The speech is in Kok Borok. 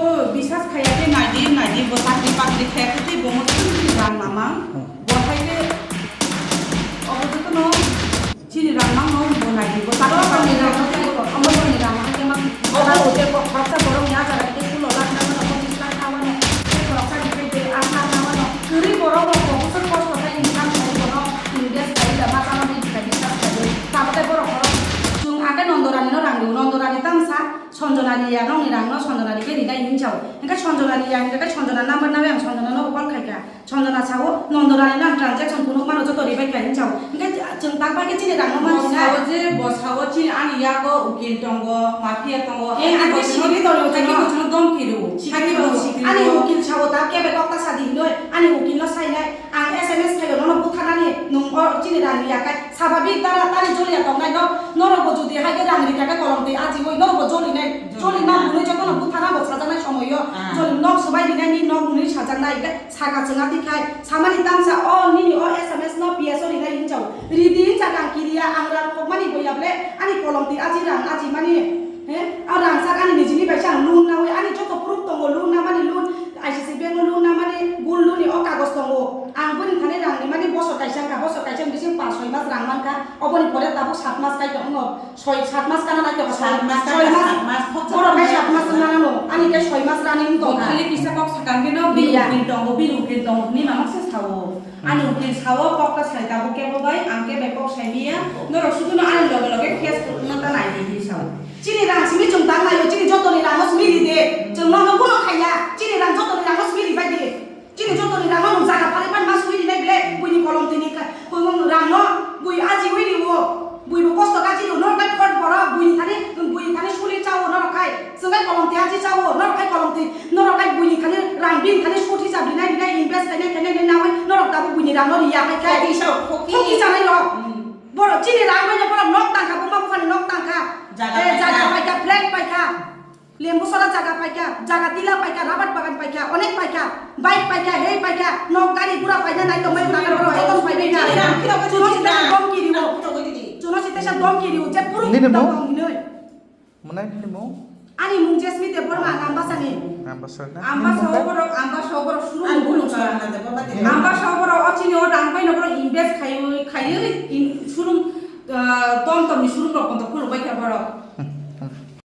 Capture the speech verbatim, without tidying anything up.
Biswas khaiya khe naidi, naidi, bo chakri bakri khaiya khe tei bo mo chini rang lama. Bo hai khe obo jotono chini rang mangno bo naidi, bo chakri bakri khaiya khe bo. Obo ni rang hai khe mang. Obo hote kok khoroksa borok ni a jaga khe sulo lakh na mano, pochis lakh na mano, tei khoroksa ni khe dui lakh na mano. Kwrwi borok rok bo bwswk kosto khai income khai bono invest khai da, ma chama bini khai biswas khai. Tabuk tei borok rok chwng akhe Nondorani no rang rio, Nondorani tamsa. Sonjona riya nokni rangno Sonjona rikhe rinai hinwi sao. Hinkhe Sonjona riya hinkhe Sonjona number nawi ang Sonjona nogo call khaikha. Sonjona sao, Nondorani nang transaction phunuk mano joto ribaikha hinwi sao. Hinkhe chwng tak bai khe chini rangno mansinai. Bo sao je, bo sao chini ani yago ukil tongo, mafia tongo. Eh, ani sikiri tongo, ani sikiri tongo. Ani ukil sao ta kebe kokta sadi hinwi, ani ukilno sainai. Ang S M S khaio nono butharnani nwng o chini rang riya khe. Sababik dara tani joliya tongnai no, norok bo jodi hai khe rang rikha khe kolom twi ajiwi norok bo jolinai, joli ma bwlwi jotono buthana bo sajaknai somoio, joli nok swbai rinai ni nok nwi sajaknai, hwnkhe saka chwngna twi khai, samani tamsa o nini o S M S no P S o rinai hinjao, ridi hinjak ang kiriya, ang rang kokmani bo yable, ani kolom twi aji rang aji mani, he, a rang sak ani nijini bai se ang loan nawi, ani joto proof tongo, loan namani loan, I C C bank o loan namani, gold loan ni o kagoj tongo, ang bwrwi thani rang ni mani bosor kaisa wngkha, bosor kaisa ni bising pas soi mas rang mankha. Oboni pore tabuk sat mas kai tong wngno, soi, sat mas kana nai tong, sat mas, soi kana, mas, sat mas, borok hai sat mas wngna nano, ani kai soi mas rani wng tong kha. Khali kisa kok sakang khe no, bini ukil tongo, bini ukil tongo, hwnwi mama se sao. Ani ukil sao, kok ta sai tabuk kebo bai, ang kebo kok sai miya, norok sudu no ani loge loge face no ta nai di sao. Chini rang simi chwng tang naio, chini jotoni rang no simi ri de, chwng no no bono khaiya, chini rang jotoni rang no simi ri bai de. Chini jotoni rangno nwng jaga phalai phano ma sui rinai bile, buini kolom tini ka-, rangno bui ajiwi rio, buibo kosto gaji rio, norok khai phot borok, buini thani, buini thani suli chao norok khai, chwng khai kolom twi aji chao, norok khai kolom twi, norok khai buini thani rang bini thani sut hisab rinai rinai invest khainai khainai hinwi nawi, norok tabuk buini rangno riya khai khai. Khoti sao, khoti. Khoti sanai rok. Hmm. Borok chini rang bai borok nok tangkha, buma buphani nok tangkha. Jaga paikha. Eh, jaga paikha, flat paikha. Lembu sora jaga paikha, jaga tila paikha, rabar bagan paikha, onek paikha, bike paikha, hei paikha, nok gari gura paina nai tongmani bagwi borok joto painai na. Chuno sitesa domki rio. Chuno sitesa domki rio, je puruk nini mung? Hinoi. Mwnai nini mung? Ani mung Jesmi Debbarma, ang Ambasani. Ambasa na? Ambasa oborok, Ambasa oborok surung. Ang bulung sora na Debbarma. Ambasa oborok ochini o rang bai no borok invest khaiwi, khaiwi in surung, ah, tom tom ni surung.